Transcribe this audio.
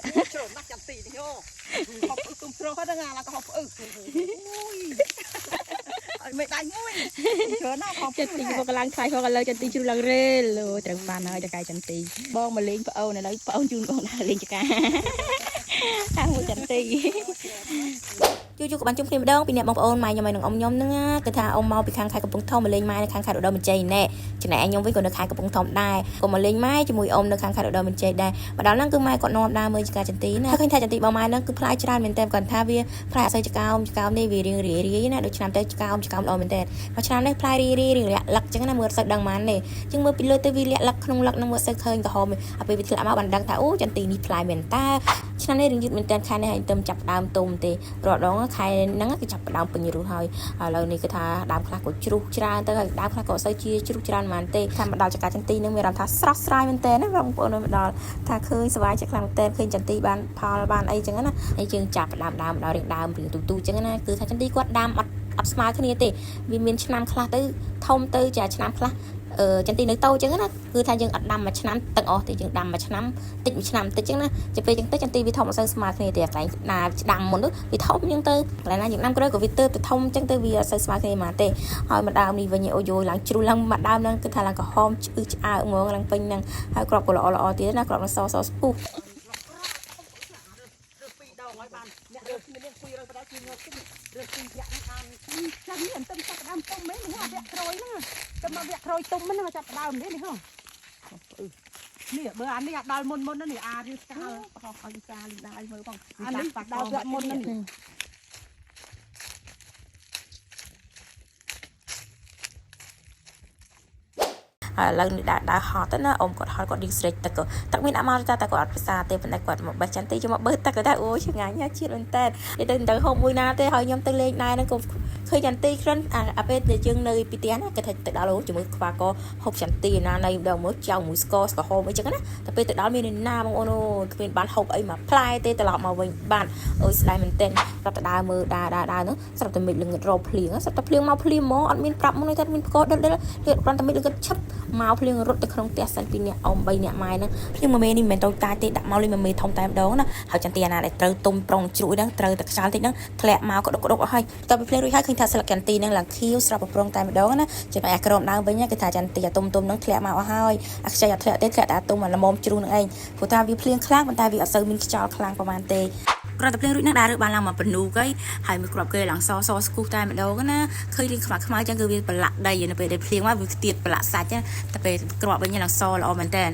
ច្រើនណាស់ចន្ទីនេះយោហប់ទុំស្រស់ហ្នឹងអាឡាក៏ហប់ផ្អឹកអូយឲ្យមិនដាច់មួយច្រើនណាស់ហប់ ចន្ទីមកកម្លាំងថ្លៃផងឥឡូវចន្ទីជ្រុះឡើងរេលអូត្រូវបានហើយតកែចន្ទីបងមកលេងប្អូនឥឡូវប្អូនជូនបងដើរលេងចកាតាមមួយចន្ទី យូរយូរក៏បានជុំគ្នាម្ដងពីអ្នកបងប្អូនម៉ែខ្ញុំហើយនិងអ៊ំខ្ញុំហ្នឹងណាគឺថាអ៊ំមកពីខាងខេត្តកំពង់ធំមកលេងម៉ែនៅខាងខេត្តឧត្តរមានជ័យណែចំណែកឯខ្ញុំវិញក៏នៅខេត្តកំពង់ធំដែរក៏មកលេងម៉ែជាមួយអ៊ំនៅខាងខេត្តឧត្តរមានជ័យដែរមកដល់ហ្នឹងគឺម៉ែគាត់នាំដើរមើលចកាចន្ទីណាឃើញថាចន្ទីរបស់ម៉ែហ្នឹងគឺផ្លែច្រើនមែនតើគាត់ថាវាផ្លែអត់សូវចកោមចកោមនេះវារៀងរាយរាយណាដូចឆ្នាំទៅចកោមចកោមល្អមែនតើមកឆ្នាំនេះផ្លែរាយរាយរៀងលាក់លឹកចឹងណាមើលអត់សូវដឹងម៉ានទេជាងមើលពីលើទៅវាលាក់លឹកក្នុងលឹកហ្នឹងមើលសូវឃើញក្រហមហើយពេលវាធ្លាក់មកបានដឹងថាអូចន្ទីនេះផ្លែមែនតើឆ្នាំនេះរៀងយឺតមែនតើខែនេះហើយទៅចាប់ដើមទុំទេ រាល់ដងខែហ្នឹងគឺចាប់ផ្ដើមពេញរុះហើយឥឡូវនេះគឺថាដើមខ្លះក៏ជ្រុះច្រើនទៅហើយដើមខ្លះក៏អត់សូវជាជ្រុះច្រើនប៉ុន្មានទេថាមកដល់ចកាចន្ទីហ្នឹងមានអារម្មណ៍ថាស្រស់ស្រាយមែនតើណាបងប្អូនមកដល់ថាឃើញសប្បាយចិត្តខ្លាំងមែនតើឃើញចន្ទីបានផលបានអីចឹងណាហើយយើងចាប់ផ្ដើមដើមដល់រៀងដើមរៀងទូទូចឹងណាគឺថាចន្ទីគាត់ដាំអត់អត់ស្មើគ្នាទេវាមានឆ្នាំខ្លះទៅធំទៅចាឆ្នាំខ្លះអឺចន្ទីនៅតូចចឹងណាគឺថាយើងអត់ដាំមួយឆ្នាំទាំងអស់ទេយើងដាំមួយឆ្នាំតិចមួយឆ្នាំតិចចឹងណា ទៅពេលចឹងទៅចន្ទីវាធំអត់សូវស្មើគ្នាទេកន្លែងណាដាំមុនទៅវាធំចឹងទៅកន្លែងណាយើងដាំក្រោយក៏វាទើបទៅធំចឹងទៅវាអត់សូវស្មើគ្នាមកទេហើយម្ដើមនេះវិញអូយឡើងជ្រុះឡើងម្ដើមហ្នឹងគឺថាឡើងក្រហមឆ្អឺឆ្អើហ្មងឡើងពេញហ្នឹងហើយក្របក៏ល្អល្អទៀតណាក្របនឹងសសស្ពុះ រើសពីរដងហើយបានអ្នករើសគ្នានេះ200បដគឺងើបទៅរើសពីរវគ្គហ្នឹងបាន ចាំនេះអន្ទឹមចាប់ដើមទុំមែននេះវគ្គក្រោយហ្នឹងទៅមកវគ្គក្រោយទុំហ្នឹងចាប់ដើមនេះនេះហ៎នេះបើអានេះអាដល់មុនមុននេះអាវាស្កាល់ បោះឲ្យសាលីដែរមើលបង អានេះដល់វគ្គមុនហ្នឹងនេះ ហើយឥឡូវនេះដើរដើរហត់ទៅណាអ៊ំគាត់ហត់គាត់ឌីស្រេចទឹកក៏ទឹកមានដាក់មកតែតែគាត់អត់ពិសាទេប៉ុន្តែគាត់មកបេះចន្ទីយកមកបឺទឹកក៏ថាអូឆ្ងាញ់ណាស់ជាតិមែនតើនិយាយទៅមិនទៅហូបមួយណាទេហើយខ្ញុំទៅលេងដែរហ្នឹងក៏ឃើញចន្ទីក្រិនអាអាពេលដែលយើងនៅពីផ្ទះណាគេថាទៅដល់អូជាមួយខ្វាកហូបចន្ទីណានៃម្ដងមើលចៅមួយស្ករស្ករហូមអីចឹងណាតែពេលទៅដល់មានណាបងអូនអូគ្មានបានហូបអីមកផ្លែទេត្រឡប់មកវិញបានអូយស្ដាយមែនតើប្រាប់តែដើរមើលដើរដើរដើរហ្នឹងស្រាប់តែមេឃល្ងឹតរោភ្លៀងស្រាប់តែភ្លៀងមកភ្លៀងហ្មងអត់មានប្រាប់មុនទេថាមានផ្គរដិតដិតលឿនគ្រាន់តែមេឃល្ងឹតឈឹប មកភ្លៀងរត់ទៅក្នុងផ្ទះសិនពីអ្នកអ៊ំ3អ្នកម៉ែហ្នឹងភ្លៀងមួយមេនេះមិនមែនតូចតាចទេដាក់មកលេងមួយមេធំតែម្ដងណាហើយចន្ទាណាដែលត្រូវទុំប្រុងជ្រួយហ្នឹងត្រូវតែខ្យល់តិចហ្នឹងធ្លាក់មកក៏ដុកដុកអស់ហើយបន្ទាប់ពីភ្លៀងរួចហើយឃើញថាស្លឹកចន្ទីហ្នឹងឡើងខៀវស្រស់ប្រប្រងតែម្ដងណាចំណែកអាក្រមដើមវិញគឺថាចន្ទីអាទុំទុំហ្នឹងធ្លាក់មកអស់ហើយអាខ្ចីអាធ្លាក់ទេធ្លាក់តែអាទុំអាល្មមជ្រុះហ្នឹងឯងព្រោះថាវាភ្លៀងខ្លាំងប៉ុន្តែវាអត់សូវមានខ្យល់ខ្លាំងប្រហែលទេគ្រាន់តែភ្លៀងរួចហ្នឹងដើររើបានឡើងមកពនូកហើយហើយមួយគ្រាប់គេឡើងសសស្គុះតែម្ដងណាឃើញរៀងខ្មៅខ្មៅចឹងគឺវាប្រឡាក់ដីនៅពេលដែលភ្លៀងមកវាខ្ទាតប្រឡាក់សាច់ណាតែពេលគ្រាប់វិញឡើងសល្អមែនតើ